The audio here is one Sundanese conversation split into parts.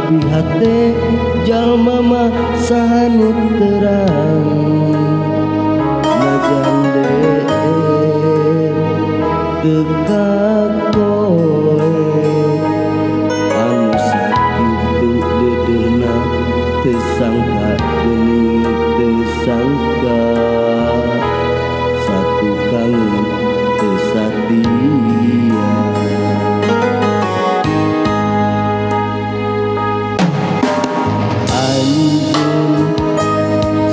Tapi hate jalma mah saha nu terang najan teu kakoe anu sakitu deudeuhna teu sangka geuning teu sangka satu kangen teu satia. Anjeun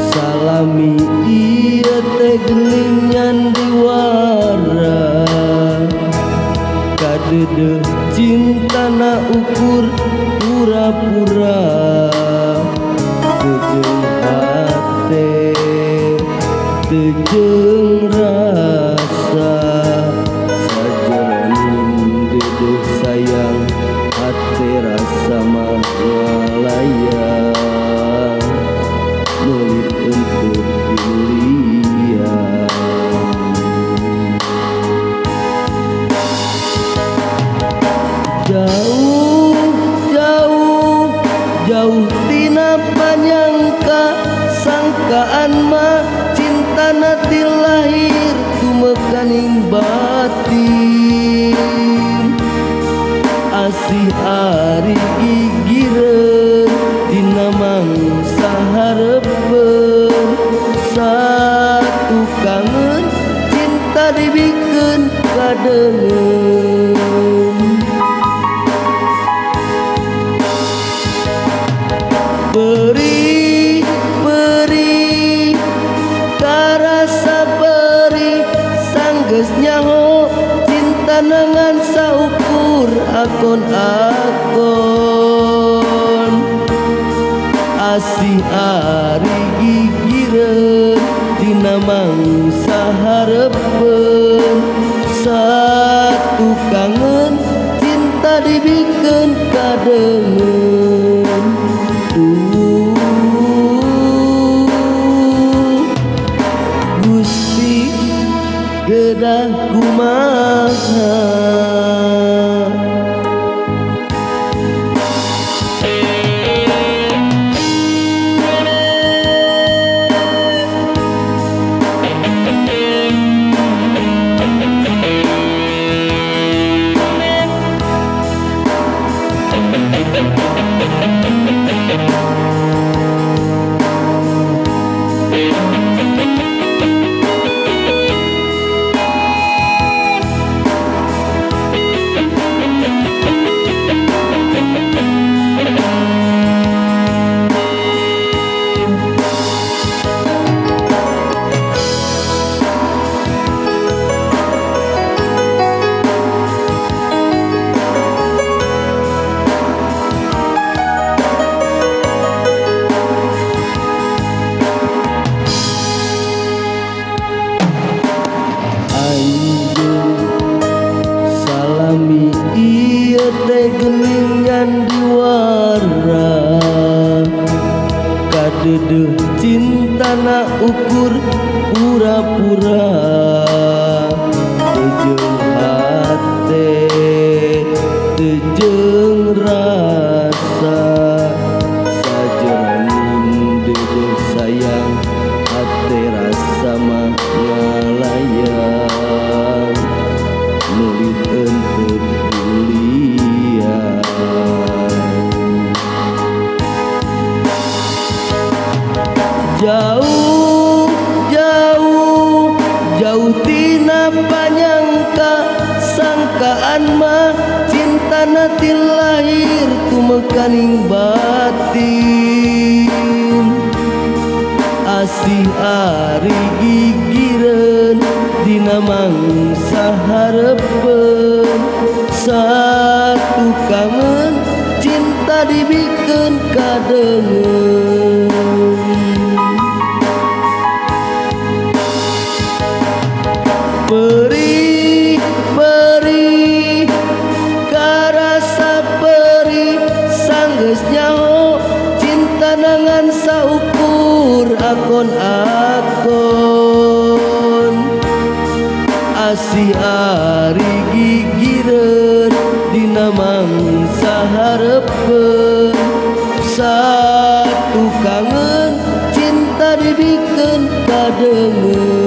salami ieu teh geuning nyandiwara kadeudeuh cintana ukur pura-pura teu jeung hate teu jeung rasa sajeroning deudeuh sayang hate rasa mah ngalayang meulit untuk dilihat. Jauh jauh jauh tina panyangka sangkaan mah cintana ti lahir tumekaning batin asih ari gigireun dina mangsa hareupeun satu kangen cinta dibikeun kadeungeun. Beri beri karasa beri sanggeus nyaho cinta nengan saukur akon akon asih ari gigireun dina mangsa hareupeun satu kangen cinta dibikeun kadeungeun. Gusti gedah kumaha. Salami ieu teh geuning nyandiwara kadeudeuh cintana ukur pura-pura teu jeung hate teu jeung rasa sajeroning deudeuh sayang hate rasa mah ngalayang meulit untuk dilihat. Jauh jauh jauh tina panyangka sangkaan mah cintana ti lahir tumekaning batin asih ari gigireun dina mangsa hareupeun satu kangen cinta dibikeun kadeungeun. Beri beri karasa beri sanggeus nyaho cinta nangan saukur akon akon asih ari gigireun dina mangsa hareupeun. Satukangeun cinta dibikeun kadeungeun.